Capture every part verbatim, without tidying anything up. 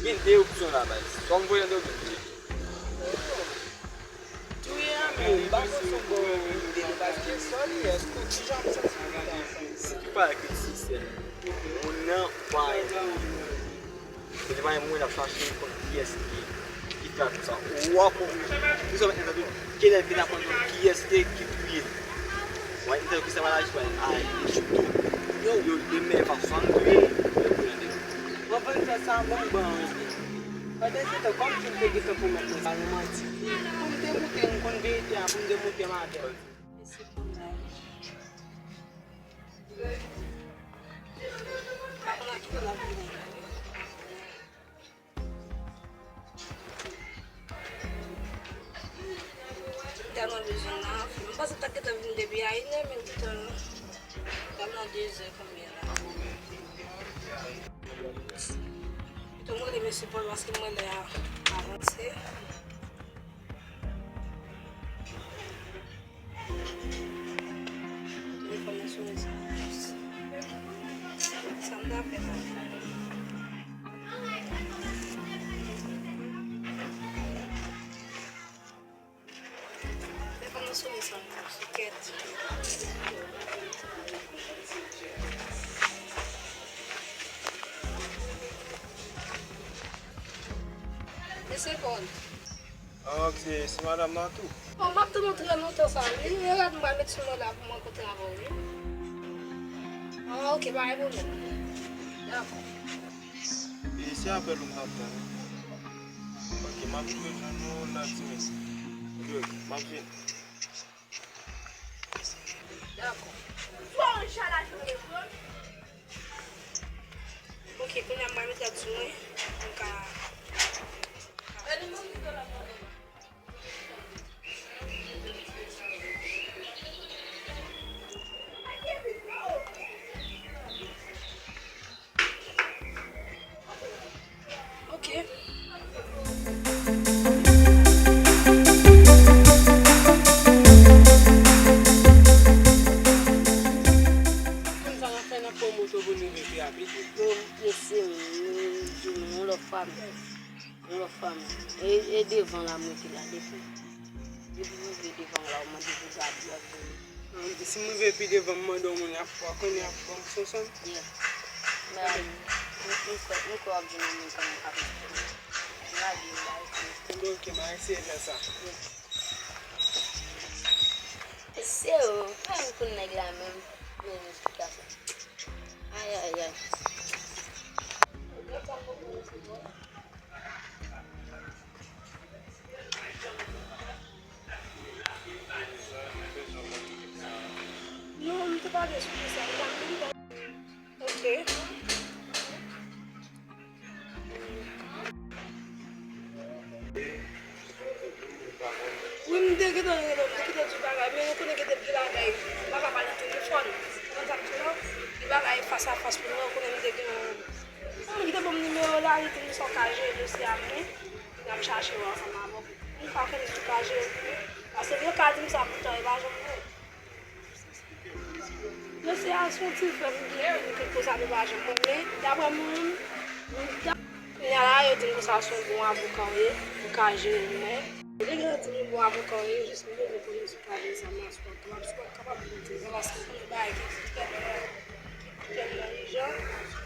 Gen de opsyon la, baz. Swa m voye nan de opsyon. Touye a, men m pa konn si w bon ide, paske sòl ye, èske ki jan m santi m ta fè? Si w pa ekri sinsè, moun nan pa renmen. Se te pa yon moun ap chache konn kiyès ki, ki fè aksyon sa. Ou a konn, ou sa mèt nan tou. Kenèl ki t ap konn kiyès ki, ki touye l. Ou a enteresan pa la jis pa a yo chute. Yo, yo, de men fason touye, yo pran de. Mwen fè sa bon ban wi. Pandan se tan, kòm si m te gentan pwomèt mwen sa, yon manti. Pou m te moute, m konn verite a, pou m te moute m avè l. Tèlman bezwen nan. M panse t ap gentan vin depi a inè, men gentan tèlman dezè konbyen la. Gentan m rele mesye Paul paske m wè lè a avanse. Telefòn nan sonnen san plis. Sa m ta fè la? Telefòn nan sonnen san plis. Kèt. Mesye Paul. Ah, ok, se, se madanm nan tou. Bon, m ap tann ou trè lontan sa, wi. E rad m pral met sou mwen la pou m rankontre avè w, wi. Ah, ok, pa gen pwoblèm. Dakò. E se apèl ou m t ap tann, wi. Ok, m ap jwe jwenn ou nan ti minit. Ok, ok, m ap vini. Dakò. Ok, kounye a m pral met rad sou mwen. Mwen ka. Ok. Konn sa n ap fè, n ap pran moto pou n rive pi rapid. Bon, mesye, m di nou yon lòt fwa, m, yon lòt fwa, m, e, e devan la m rete la, depi, depi m rive devan la, w mande pou gad la, pou li. Si m rive pi devan, m mande yon moun, y ap, w ap konnen y ap ban m sou sèn. Yeah. Men, m, m kwè, m kwè w ap jwenn yon moun kanmenm k ap esplike. M lage m ba esplike. Ok, m a eseye fè sa. Yeah. Se ou, pa m konn nèg la menm, men esplikasyon. Ay, ay, ay. Non, m te pale sou sa, m pa konn. Ok. Wi, m te gentan rele w, m te gentan di w bagay, men ou konnen gen de bagay, m pa ka pale nan telefòn. Konn sa m di w la, gen bagay fas a fas pou nou wè, ou konnen m te gen yon, yon moun ki te ban m nimewo l la, li di m sa w ka jere dosye a pou mwen, n ap chache w ansanm avè w. M pa konnen si w ka jere l pou mwen, paske yo ka di m sa poutan, e pa janm vre. Mesye a se yon ti frè m byen, men kèk koze a nou pa janm konn, men daprè mwen menm, m ta, kounye a la, yo di m konsa se yon bon avoka w ye, ou ka jere l, men. Yo te gentan di m yon bon avoka w ye, jis m bezwen konnen si w ka jere sa m la, si w pa kapab, si w pa kapab di m sa, paske m konnen bagay ki trè, ki tèlman ijan,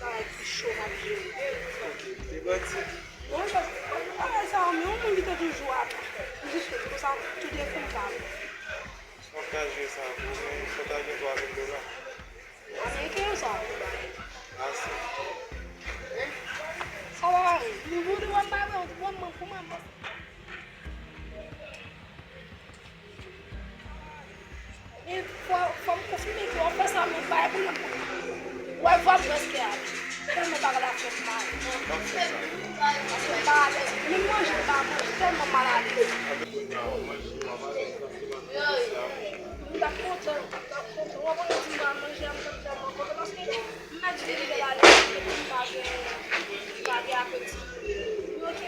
bagay ki cho m ap jere. Te manti. Non, paske bagay sa yo, men yon moun ki te toujou ap, m jis fè l konsa, toudenkou m pa. Si w ap ka jere sa pou mwen, fò w ta gen twa mil dola. Ameriken sa? Ase. Sa va rive. Ou te wè m pa wè, ou te wè m pou mwen. E fò, fò m konfime ke w ap fè sa, men pa gen pwoblèm pou mwen. Wè, vwa m prèske ale. Tèlman bagay la fè m mal. Paske m pa alèz. Menm manje, m pa manje. Tèlman m malalèz. M t ap kontan, m t ap kontan. W ap wè, di m pa manje, m t ap tèlman kontan. Paske m mèt di m te alèz, m pa gen, m pa gen apeti. Ok.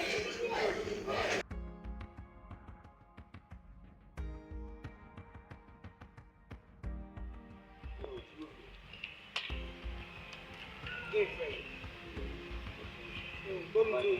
Gen fèy. Bon, m di w,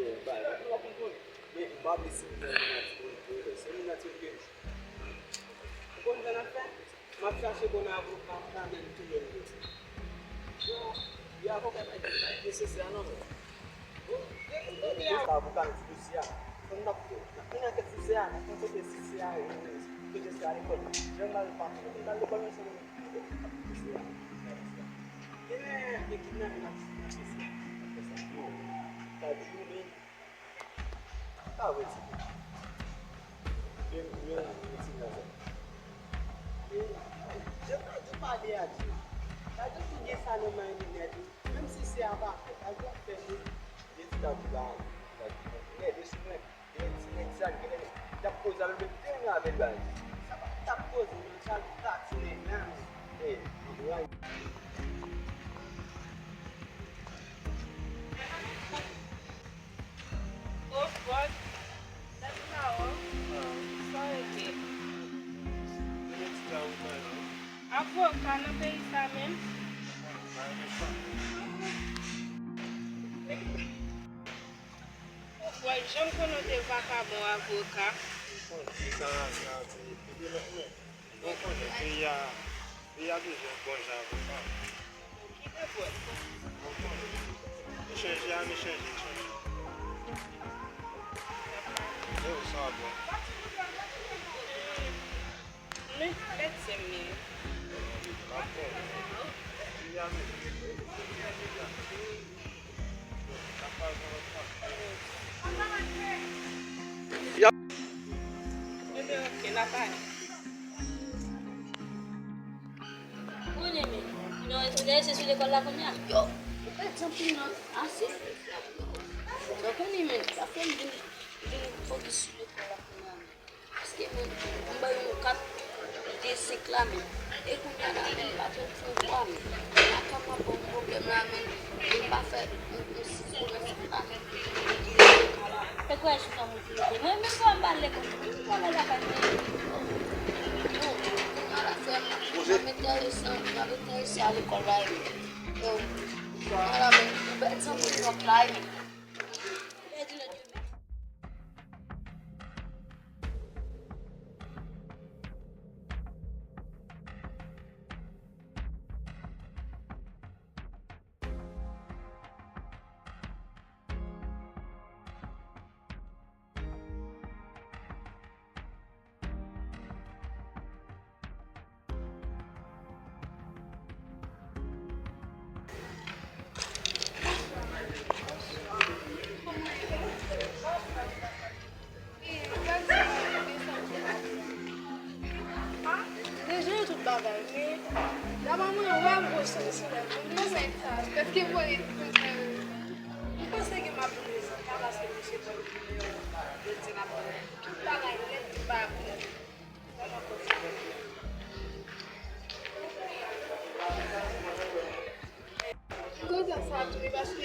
fè, bay, w ap konprann. Men m pa vle si m fè moun nan ti moun vre, se moun nan ti moun ke ou konn jan n ap fè? M ap chache bon avoka, m pa menm touye l. Yo, yo avoka pa nesesè non, men. Bon, depi avoka nan ti dosye a, fò n ap fè. N ap mennen ankèt sou se a, n ap fè kote si se a, kote se a lekòl. Jan m al pa, m al lekòl, men se mwen menm ki ap fè se a. Genlè gen kidnapin nan, nan se a, ap fè sa. Yo, sa di w, men, pa vre, ti. Gen, gen, gen ti gason. E, jan Dadou pale a, Djim. Dadou tou gen sa nan may li nèt, wi. Menm si se a pa fèt, Dadou ap fè moun. Gen ti Dadou la, Dadou la. Lè de sou mwen, gen ti nèg sa, gen nèg, t ap koze avè l, men te renmen avè l, baz. Sa pa t ap koze, non, sa t ap ti nèg la, men. E, antouraj. Oh, God. Daddy Mawon. Sa w rete? Avoka nan peyi sa menm? Oh, boy, jan m konnen w te vakabon avoka. Bon, konnen peyi a, peyi a bezwen bon jan avoka. Ki te fè? Bon, konnen. Li chanje a, li chanje, li chanje. E ou sa bon? Men, bèt se m ye. L ap bon. Peyi a bezwen. Ebyen, ok, n ap ale. Konnen men, non, eske w te rete sou lekòl la kounye a? Yo, ou pèdi anpil nòt, ase. Donk, konnen men, sa fè m vin, vin fokis sou lekòl la kounye a men. Paske mwen, m bay yon kat de senk la men. E kounye a la men, m pa t fè twa men. Kaka m ap ban m pwoblèm la men. E m pa fè yon, yon sis pou mwen fè pa. Te kwè jou nan mwen te rete. Mwen menm fwa m pa al lekòl. Mwen travay lakay mwen. Yo, kounye a la frè m, m ap enterese, m ap enterese a lekòl la. Yo, kounye a la men, m pèdi anpil nòt la. Deja yo tout bagay, men dapre mwen, wè gwo sou sou lèv mwen, mwen se sa, pèske mwen, mwen panse ke m ap vin rezon pa paske misye pran yo di n ap tout bagay nèt, tout bagay nèt. Koze sa tou, paske